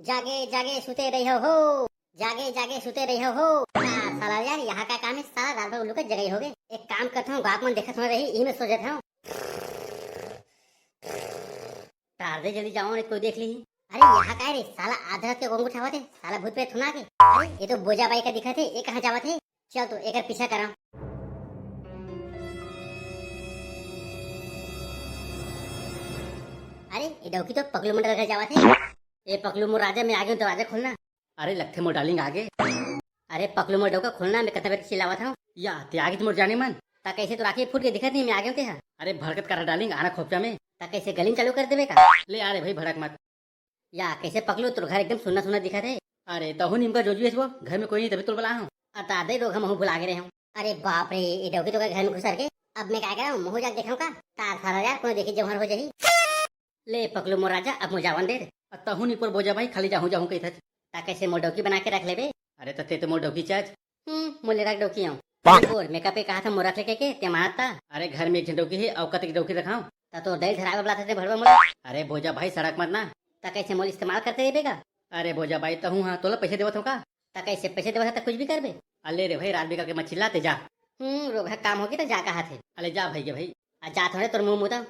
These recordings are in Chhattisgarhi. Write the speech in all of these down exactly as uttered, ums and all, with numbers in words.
जागे जागे सुते रहियो हो, जागे जागे सुते रहियो हो। आ, साला यार, यहाँ का काम है, साला रात भर उल्लू के जगई होगे। एक काम करता हूँ, गाँव मन देखत होना रही, इही में सो जाता हूँ। टार दे, जल्दी जाओ, नहीं कोई देख ली। अरे, यहाँ का है रे साला, आधा रात के गोंग उठावत है, साला भूत प्रेत होना के। अरे, ये तो बोजा बाई का दिखत है, ये कहाँ जावत है? चल तो एकर पीछा करा। अरे, ये डौकी तो पकलू मंडल घर जावत है। ए पकलू मोर राजा, मैं आगे हूँ, दरवाजा खोलना। अरे लगथे मोर डार्लिंग आगे। अरे पकलू मोर डौका, खोलना, मैं कतना बेर के चिल्लावत हूँ। या ते आगे तो मोर जाने मन। ता कैसे तो राखी फूट के दिखत नहीं, मैं आगे हूँ ते हा। अरे भड़कत करा डार्लिंग, आना खोपचा में। ता कैसे गली में चालू कर देवे का? ले आ रे भाई, भड़क मत। या कैसे पकलू, तोर घर एकदम सुन्ना सुन्ना दिखत है। अरे तहू निमका जोजू है वो, घर में कोई नहीं, तभी तोल बला हूँ। अता दे रोग हम भुला गे रहे हूँ। अरे बाप रे, ये डौकी तो घर में घुसर के। अब मैं क्या करा हूँ, मुँह जाके देखा हूँ का? तार सारा यार, कोई देखी जौहर हो जाही। ले पकलू मोर राजा, अब मुझे जावन दे रे। अ तहू निपोर बोजा भाई, खाली जाहूँ जाहूँ कहिथच। ता कैसे मोर डौकी बना के रख लेबे? अरे त ते तो मोर डौकी चच। हम्म, मोले रख डौकी आऊँ। निपोर, मैं कब के कहा था मोर रख लेके के, ते मानत ता? अरे घर में एक झन डौकी है, अउ कतेक डौकी रखाऊँ? ता तोर दई धरावे वाला था ते भड़वा मोला। अरे बोजा भाई, सड़क मत ना। ता कैसे मोला इस्तेमाल करते रहिबे का? अरे बोजा भाई, तहू हाँ, तोला पैसे देवत हो का? ता कैसे पैसे देवत हो ता कुछ भी करबे? अले रे भाई, रात बिकाल के मत चिल्ला, ते जा। हम्म, रोगहा काम होगी तो जा कहा थे। अले जा भाई के भाई। आ जा थोड़े तोर मुंह मुता।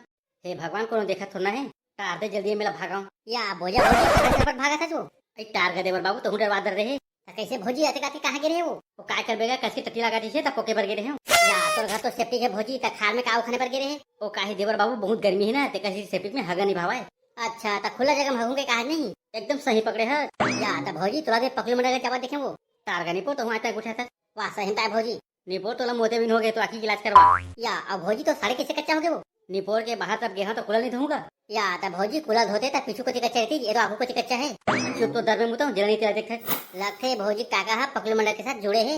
हे भगवान, कोनो देखत थोड़ा ना है। टार दे जल्दी, मेला भागाओ। या बोजा भौजी, कहाँ झपट भागा था जो? अरे टार गा देवर बाबू, तहूँ डरवा दर रहे। त कैसे भौजी, अते काती कहाँ गे रहे वो? वो काय करबे गा, कस के टट्टी लगा दीसे, त पोके बर गे रहे हो। या तोर घर तो सेप्टिक है भौजी, त खाल में का उखाने बर गे रहे? ओ काहे देवर बाबू, बहुत गर्मी है ना, ते कसी सेप्टिक में हगा नहीं भावाए। अच्छा, त खुला जगह में हगूं के कहा नहीं? एकदम सही पकड़े है। या त भौजी, तोला दे पकलू मंडल के जावा देखे वो। टार गा नहीं पो, तहूँ आज तक उठा था। वाह, सही ताय भौजी। निपोर तोला मोतियाबिंद हो गे, तो आँखी के इलाज करवा। या, अब भौजी तो साड़ी कैसे कच्चा हो गे वो? निपोर के बाहर तब गेहा तो कुला नहीं धोऊंगा। या, तब भौजी कुला धोते तब पीछू कोती कच्चा रहती, ये तो आगू कोती कच्चा है। चुप तो दर में मुता हूँ, जरा नहीं तेरा देख। लगथे भौजी काका हा पकलू मंडल के साथ जुड़े है।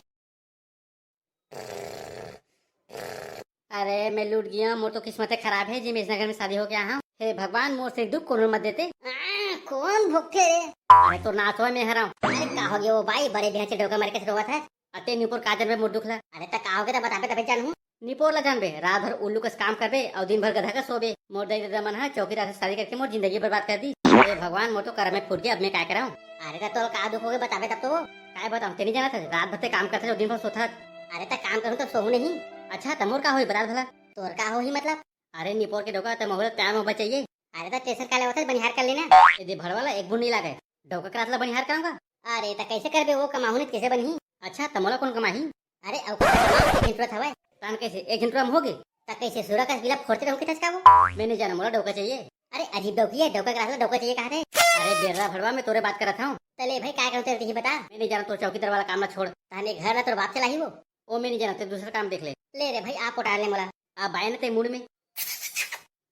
अरे मैं लूट गया, मोर तो किस्मत खराब है जी, मैं इस घर में शादी हो गया हूँ। हे भगवान, मोर से दुख कोनो मत देते। आ, कौन भोगथे रे? अरे तो नाच हो, मैं हराऊं। अरे का हो गया वो बाई, बड़े बिहाचे डोका मार के रोवत है। अते निपोर का जानबे मोर दुख ला। अरे त का होगे त बताबे तबे जानहूं। निपोर ला जानबे, रात भर उल्लू कस काम करबे अउ दिन भर गधा कस सोबे। मोर दाई ददा मन ह चौकीदार से शादी करके मोर जिंदगी बर्बाद कर दी। हे भगवान, मोर तो करम में फूट गया, अब मैं काय कराऊं? अरे त तोर का दुख होगे बताबे तब तो। काय बताऊं, ते नहीं जानत हस, रात भर ते काम करत हस अउ दिन भर सोथस। अरे त काम करूं तब सोहूं नहीं। अच्छा त मोर का होही बता भला। तोर का होही मतलब? अरे निपोर के डोका, त मोहूं ला प्यार मोहब्बत चाहिए। अरे त टेंशन का लेवत हस, बनिहार कर लेना। ए दे भड़वा ला एक बूंद नहीं लागे। डोका के रात ला बनिहार कराऊंगा। अरे त कैसे करबे, वो कमाहू नहीं त कैसे बनही? अच्छा त मोला कौन कमाही? अरे अउ कौन कमाहू, एक झन टुरा हवय। तान कैसे एक झन टुरा में होगे? त कैसे सुरा कस बिला फोड़ते रहूं के तचकाबो? मैं नहीं जाना, मोला डोका चाहिए। अरे अजीब डौकी है, डोका के रात ला डोका चाहिए कहा थे। अरे बेर्रा भड़वा, मैं तोरे बात करत हूँ। तले भाई काय करूं तेरे, तेही बता। मैं नहीं जाना, तोर चौकीदार वाला काम ला छोड़। ताने घर ला तोर बाप चलाही वो। ओ मैं नहीं जाना, ते दूसरा काम देख ले। ले रे भाई, आप उठा ले मोला। आ बाय न ते मूड में।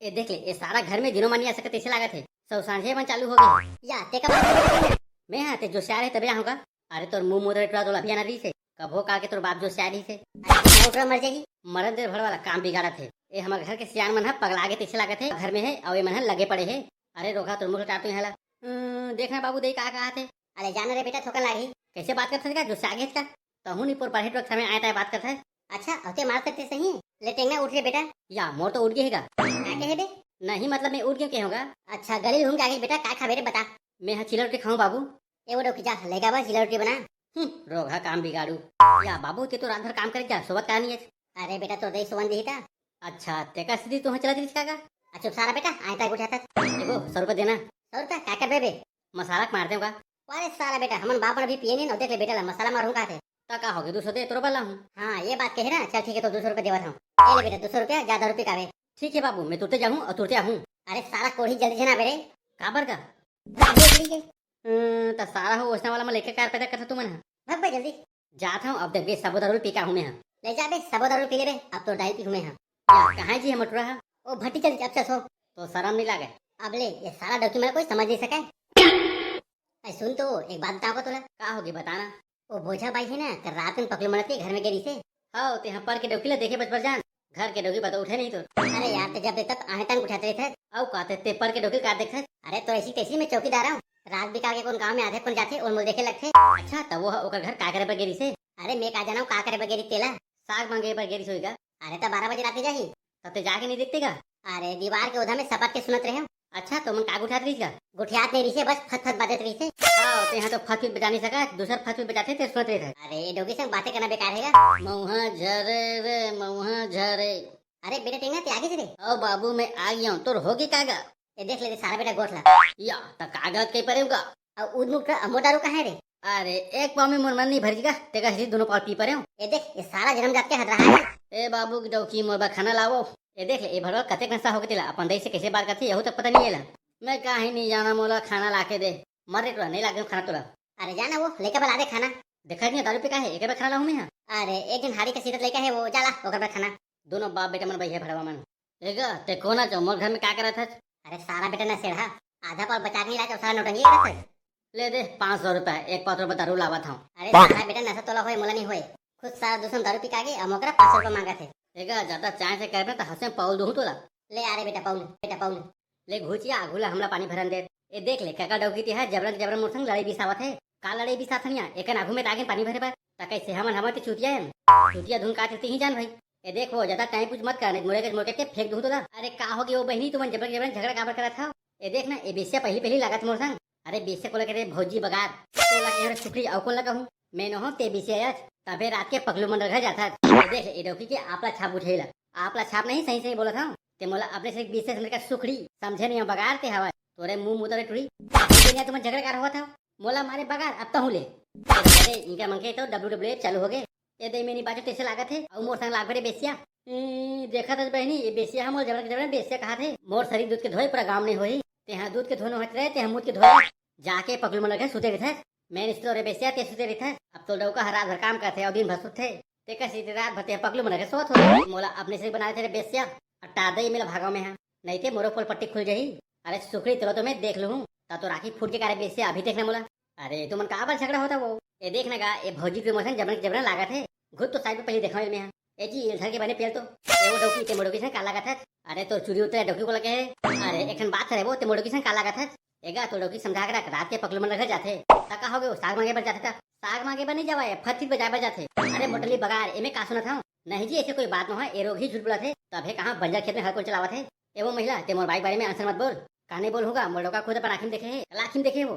ए देख ले, ए सारा घर में दिनों मानी आ सकत ऐसे लागत है। सौ सांझे मन चालू हो गए। या ते कब? मैं हाँ, ते जोशियार है तबे आहूंगा। अरे तोर मुंह मोदरे टुरा तोला अभी आना रहीस है। कभो काल के तोर बाप जोशियार रहीस है। अरे मोर टुरा मर जाही। मरन दे भड़वा ला, काम बिगाड़त है। ए हमर घर के सियान मन ह पगला गे तैसे लागत है, घर में है अउ ए मन ह लगे पड़े है। अरे रोगहा, तोर मुंह टार तू यहाँ ला। अं, देखना बाबू, दई का कहा थे। अरे जाना रे बेटा, थोकन लागही। कैसे बात करत हस का, जोशिया गेस का? तहूँ निपोर पढ़े टोक समय आए ताए बात करत है। अच्छा, अते मार सकते सही। ले टेंगना उठ रे बेटा। या, मोर तो उठ गए है का। का कहे बे? नहीं, मतलब मैं उठ गए कहूँगा। अच्छा, गली घूम के आ गई बेटा, का खाबे रे बता। मैं हा चीला रोटी खाऊं बाबू। ए वो डौकी जा, लेगा बा चीला रोटी बना। हम्म, रोगहा काम बिगाड़ू। या बाबू, ते तो रात भर काम करे जा, सोवत का नहीं है? अरे बेटा, तो दई सोवन दी था। अच्छा, ते का स्थिति तुहा चलत रही का? आ चुप सारा बेटा, आए ताए उठा था। देखो, सौ रुपया देना। सौ रुपया का करबे बे? मसाला के मार देगा। अरे सारा बेटा, हमन बाप मन अभी पिए नहीं ना, देख ले बेटा ला मसाला मारहूं कहा थे। ता का होगे, दो सौ दे, तोर बल्ला हूँ। हाँ, ये बात कहे ना, चल ठीक है, तो दो सौ रुपया देवत हूँ। ये ले बेटा, दो सौ रुपया, जा दारू पी कावे। ठीक है बाबू, मैं तुरते जाहूँ अउ तुरते आहूँ। अरे सारा कोढ़ी, जल्दी झन आबे रे। काबर का? दारू पी के। हम्म, त सारा हो ओसना वाला मन लेके कार पैदा करता तुमन ह। भग बे जल्दी। जात हूँ, अब देखबे सबो दारू पी के आहूँ मैं ह। ले जाबे, सबो दारू पी लेबे, अब तो दारू पी हूँ मैं ह। या, कहाँ जी हमर टुरा ह? ओ भट्टी चल, अब चल सो। तो शरम नहीं लागे? अब ले, ये सारा डौकी मन कोई समझ नहीं सके। ए, सुन तो, एक बात बताओ तोला। का होगे, बताना। ओ बोझा बाई है ना, कल रात में पकलू मंडल के घर में गे रहिसे। हव, ते हा पर के डौकी ला देखे बच बर जान। घर के डौकी बता उठे नहीं तो। अरे यार, ते जब देखता तो आने टांग उठाते रहते। अउ का ते, ते पर के डौकी का देखत? अरे तो ऐसी तैसी मैं चौकीदार हूँ। रात बिकाल के कौन गाँव में आथे, कौन जाथे, ओन मोल देखे लगथे। अच्छा, त वो ह ओकर घर का करे बर गे रहिसे? अरे मैं का जानव का करे बर गे रहिस तेला? साग मांगे बर गे रहिस होही का? अरे त बारह बजे रात के जाही। त ते जाके नहीं देखते का? अरे दीवार के ओधा में सपट के सुनत रहे। अच्छा, तो मन का गुठियात रहिस का? गुठियात नहीं रहिसे, बस फत फत बाजत रहिसे। अउ तेहा तो फतफित बजा नहीं सकत, दूसर फतफित बजाथे ते सुनत रहिथे। अरे, ए डौकी संग बातें करना बेकार हे गा। मउहा झरे रे, मउहा झरे। अरे बेटा टेंगना, ते आगे से रे। ओ बाबू, मैं आ गया हूँ, तोर होगे का गा? ए देख ले रे सारा बेटा गोठ ला। या, त का गलत कही परे हूँ गा? अउ उद मुख का अमो दारू कहाँ हे रे? अरे, एक पाव में मोर मन नहीं भरी गा, तेकर सेती दोनों पाव पी परे हूँ। ए देख, ये सारा जन्म जात के हद रहा है। ए बाबू की डौकी, मोर बर खाना लावो। ए देख ले, ए भड़वा कतेक नशा होगे तेला, अपन दई से कैसे बात करथे, यहू तक पता नहीं एला। मैं काहे नहीं जाना, मोला खाना लाके दे। मर रे टुरा, नहीं लाके दूँ खाना तोला। अरे जा ना वो, लइका बर ला दे खाना। देखत नहीं दारू पी का हे, एकर बर खाना लाहूँ मैं हा। अरे एक दिन हाड़ी के सीरत लइका हे वो, जा ला ओकर बर खाना। दोनों बाप बेटा मन बइहे भड़वा मन। ए गा, ते कोन आचो, मोर घर में का करत हस? अरे सारा बेटा नशेड़ हा, आधा पाव बचा के नहीं लाके सारा नौटंकी करत हस। ले दे पाँच सौ रुपया, एक पाव तोर बर दारू लावत हूँ। अरे सारा बेटा नशा तोला होए, मोला नहीं होए। खुद सारा दूसर दारू पी के आगे, अब ओकरा पाँच सौ रुपया मांगत हे। ए गा, ज्यादा चाय से करबे त हंसे पाउल दूँ तोला। ले आ रे बेटा पाउल, बेटा पाउल। ले घुचिया, आगू ला हमला पानी भरन दे। ए देख ले, कका डौकी ते हा जबरन जबरन मोर संग लड़ाई बिसावत हे। का लड़ाई बिसात हनिया? एकन आगू में त आगेन पानी भरे बर। त कैसे हमन हमन ते चुतिया हन? चुतिया धुन का चलती ही जान भाई। ए देख वो, ज्यादा टाइम पूछ मत कर, नहीं मोरे के मोर के फेंक दूँ तोला। अरे का होगे वो बहिनी, तुमन जबरन जबरन झगड़ा काबर करत हव? ए देख ना, ए बेसिया पहली पहली लागत मोर संग। अरे बेसिया कोला कहे रे भौजी बगार, तोला कहे रे सुखड़ी, अउ कोन ला कहूँ? मैं नोहूँ ते बेसिया अस, तभे रात के पकलू मन घर जाथस। ए देख, ए डौकी के आपला छाप उठेला। आपला छाप नहीं, सही सही बोलत हूँ। ते मोला अपने से बेसिया समझ के सुखड़ी समझे नहीं हो बगार ते हवय। तोरे मुंह मुतरे टुरी। दुनिया तुमन झगड़ा कार होत हव। मोला मारे बगार, अब तहूँ ले। अरे, इनका मन के तो डब्ल्यू डब्ल्यू एफ चालू होगे। ए दई में नहीं बाजो तैसे लागत हे, अउ मोर संग लाग बड़े बेसिया। ए, देखत हस बहिनी, ये बेसिया ह मोर जबरन जबरन बेसिया कहाथे। मोर शरीर दूध के धोए पूरा गाँव नहीं होही। तेहा दूध के धोनो होत रहे, तेहा मूत के धोए। जाके पकलू मन लगे सुते रहिथे। मैं निस्तो रे बेसिया, ते सुते रहिथे। अब तो डौका ह रात भर काम करथे अउ दिन भर सुतथे। तेकर सेती रात भर तेहा पकलू मन लगे सोत हो। मोला अपने से बनाए थे रे बेसिया। अब टार दई मेला भागव में हा, नहीं ते मोरो पोल पट्टी खुल जाही। अरे सुखड़ी, तोला तो मैं देख लूँ, ता तो राखी फूट के कारे बेसिया, अभी देखना मोला। अरे तुमन का बर झगड़ा होता वो? ए देख ना गा, ए भौजी के मोर संग जबरन जबरन लागत हे। घुट तो साइड पे पहले देखा में हा। ए जी, इल धर के बने पेल तो। ए वो डौकी, ते मोर डौकी से का लागत हे? अरे तोर चूड़ी उतरे डौकी को लगे हे। अरे एकन बात करे वो, ते मोर डौकी से का लागत हे? ए गा, तोर डौकी समझा के रख, रात के पकलू मन घर जाथे। त का होगे, वो साग मांगे बर जाथे त? साग मांगे बर नहीं जावय, फतफित बजाए बर जाथे। अरे मोटली बगार, एमे का सुनत हव? नहीं जी, ऐसे कोई बात नोहय, ए रोगही झूठ बोलत हे, तभे कहाँ बंजर खेत में हल कोल चलावत हे। ए वो महिला, ते मोर बाई के बारे में answer मत बोल। का नहीं बोल होगा, मोर डौका खुद अपन आँखी में देखे हे, आँखी में देखे हे वो।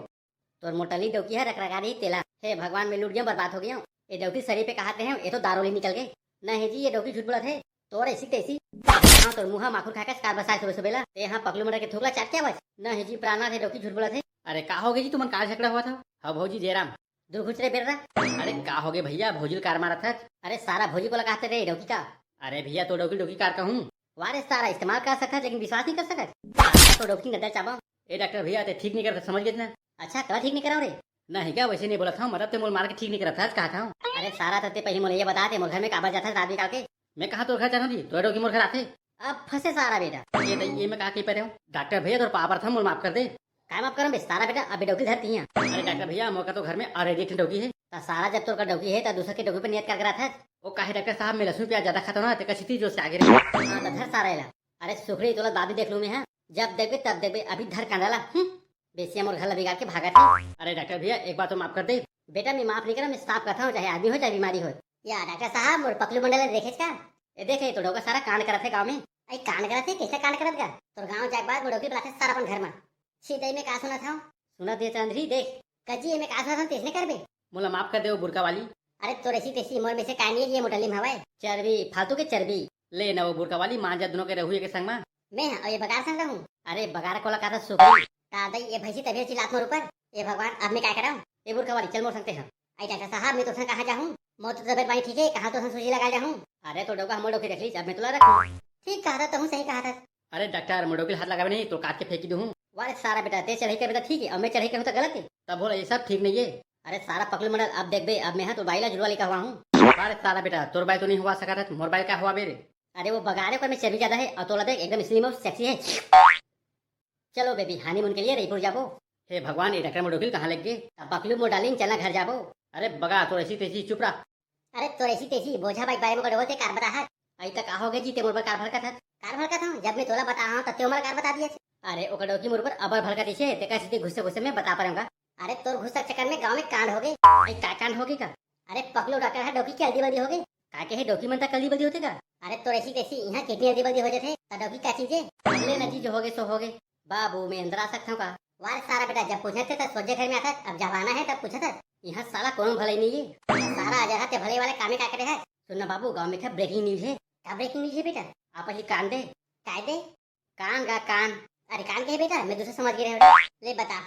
तोर मोटली डौकी ह रकरका रही तेला। हे भगवान, मैं लूट गया, बर्बाद हो गया हूँ। ए डौकी शरीर पे कहात रहे हूँ, ए तो दारोली निकल गए। नहीं जी, ए डौकी झूठ बोलत हे। तोर ऐसी तैसी। हाँ, तोर मुँह माखुर खा के कार बसाए सुबह सुबह ला। ते हाँ पकलू मन के थूक ला चाट के आवस। नहीं जी, प्राणनाथ, ए डौकी झूठ बोलत हे। अरे का होगे जी, तुमन का झगड़ा होवत हव? हाँ भौजी जयराम। दूर घुच रे बेर्रा। अरे का होगे भैया, भौजी ल कार मारत हस? अरे सारा भौजी कोला कहत रे, डौकी का? अरे भैया, तो डौकी डौकी कार कहूँ। वाह रे सारा, इस्तेमाल कर सकत हस लेकिन विश्वास नहीं कर सकत। तो डौकी नजर चाबा। ए डॉक्टर भैया, ते ठीक नहीं करत, समझ गेस ना? अच्छा, कला ठीक नहीं कराओ रे? नहीं का, वैसे नहीं बोलत हूँ, मतलब ते मोला मार के ठीक नहीं करत हस, कहा था। अरे सारा, ते पहले मोला ये बता, ते मोर घर में काबर जाथस रात बिकाल के? मैं कहाँ तोर घर जाना जी, तोर डौकी मोर घर आथे। अब फंसे सारा बेटा। ये दई, ये मैं का कही परे हूँ? डॉक्टर भैया, तोर पाँव परत हँव, मोला माफ कर दे। काय माफ करम बे सारा बेटा, अबे डौकी धरती है। अरे डॉक्टर भैया, मोर का तो घर में already एक ठन डौकी है। त सारा, जब तोर का डौकी है त दूसर के डौकी पर नियत कर करत हस। ओ काहे डॉक्टर साहब, मैं लहसुन प्याज ज्यादा खाता हूँ ना, तेकर सेती जोश से आगे रहे। हाँ त धर सारा एला। अरे सुखड़ी, तोला बाद में देख लूँ मैं, हाँ। जब देखबे तब देखबे, अभी धर कांदा ला। हम्म। बेसिया मोर घर ला बिगाड़ के भागत है। अरे डॉक्टर भैया, एक बार तो माफ कर दे। बेटा मैं माफ नहीं करा, मैं साफ कहता हूँ, चाहे आदमी हो चाहे बीमारी हो। या डॉक्टर साहब, मोर पकलू मंडल ला देखेस का? ए देख, ए तो डौका सारा कांड करत है गाँव में। अई कांड करत है, कैसे कांड करत गा? तोर गाँव जाए के बाद मोर डौकी बुलाथे सारा अपन घर में। छी दई, मैं का सुनत हूँ? सुनत दे चंद्री, देख। कजी, एमे का सुनत हूँ, तेसने करबे? मोला माफ कर दे वो बुरका वाली। अरे तोर ऐसी तैसी, मोर में से काय नहीं है, ये मोटली में हवाए। चर्बी, फालतू के चर्बी। ले ना वो बुरका वाली, मान जा दोनों के रहू एक संग में। मैं हाँ, अउ ये बगार संग रहूँ? अरे बगार कोला का था सुखड़ी। का दई, ये भैंसी तभी चिल्लात मोर ऊपर। ए भगवान, अब मैं काय कराऊँ? ए बुरका वाली, चल मोर संग ते हाँ। अई डॉक्टर साहब, मैं तोर संग कहाँ जाहूँ? मोर तो तबियत पानी ठीक है, कहाँ तोर संग सूजी लगा जाहूँ? अरे तो डौका हमर डौकी रख लीस, अब मैं तोला रखूँ। ठीक कहा था, तहूँ सही कहा था। अरे डॉक्टर, मोर डौकी ला हाथ लगावे नहीं, तो काट के फेंकी दूँ। वाह रे सारा बेटा, ते चढ़ाई करबे त ठीक है, अब मैं चढ़ाई करूँ त गलत है। तब बोला, ये सब ठीक नहीं है। अरे सारा पकलू मंडल, अब देखबे, अब मैं हाँ तोर बाई ला जुड़वा लेके आवा हूँ। वाह रे सारा बेटा, तोर बाई तो नहीं हुआ सका था, मोर बाई का हुआ बेरे? अरे वो बगारे पर में चर्बी ज्यादा है, और तोला देख एकदम slim और sexy है। चलो बेबी, honeymoon के लिए रईपुर जाबो। हे भगवान, ये डॉक्टर मोर डौकी ल कहाँ लग गे? अब पकलू मोर डार्लिंग, चलना घर जाबो। अरे बगा, तोर ऐसी तैसी, चुप रह। अरे तोर ऐसी तैसी, बोझा बाई के बारे में कड़ो होते कार बता हट। अई त का होगे जी, ते मोर बर कार भड़कत हस? कार भड़कत हूँ, जब मैं तोला बता हूँ तब ते मोला कार बता दिए। अरे ओकर डौकी मोर ऊपर अबर भड़कत इसे, तेकर सेती गुस्से गुस्से में बता परे हूँ गा। अरे तोर गुस्सा के चक्कर में गाँव में कांड होगे। अई का कांड होगे का? अरे पकलू डॉक्टर ह डौकी के हल्दी बल्दी होगे। का कहे, डौकी मन तक हल्दी बल्दी होथे का? अरे तोर ऐसी तैसी, यहाँ कितनी हल्दी बल्दी हो जाथे, त डौकी का चीज है? ले ना जी, जो होगे सो होगे। बाबू, मैं अंदर आ सकता हूँ का? वाह रे सारा बेटा, जब पूछे थे तब सोझे घर में आता, अब जब आना है तब पूछत है। यहाँ साला कोनो भलाई नहीं है। सारा अजर हाथे भले वाले कामे का करे है। सुन ना बाबू, गाँव में क्या ब्रेकिंग न्यूज है। का ब्रेकिंग न्यूज है बेटा? आप ही कान दे। काय दे? कान गा कान। अरे कान के है बेटा, मैं दूसरा समझ गए रहे। ले बता।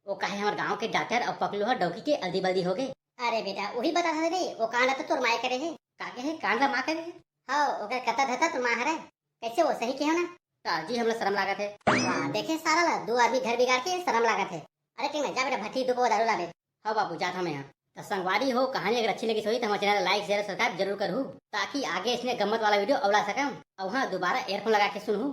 वो काहे हमर गांव के डॉक्टर और पकलू हर डौकी के अल्दी बल्दी हो गए। अरे बेटा, वही बता था रे, वो कांड तो तोर माय करे है। का के है? कांड ला माँ करे है? हाँ, ओकर कता धता तो माँ हरे। कैसे वो सही कहो ना? का जी, हमला शर्म लागत है। वाह, देखे सारा ला, दो आदमी घर बिगाड़ के शर्म लागत है। अरे ठीक ना, जा बेटा भट्टी धूप दारू लाबे। हाँ बाबू, जात हूँ मैं यहाँ। तो संगवारी हो, कहानी अगर अच्छी लगी होही तो हमारे चैनल लाइक शेयर सब्सक्राइब जरूर करहू, ताकि आगे इसने गम्मत वाला वीडियो अवला सकम। और हाँ, दोबारा एयरफोन लगा के सुनहू।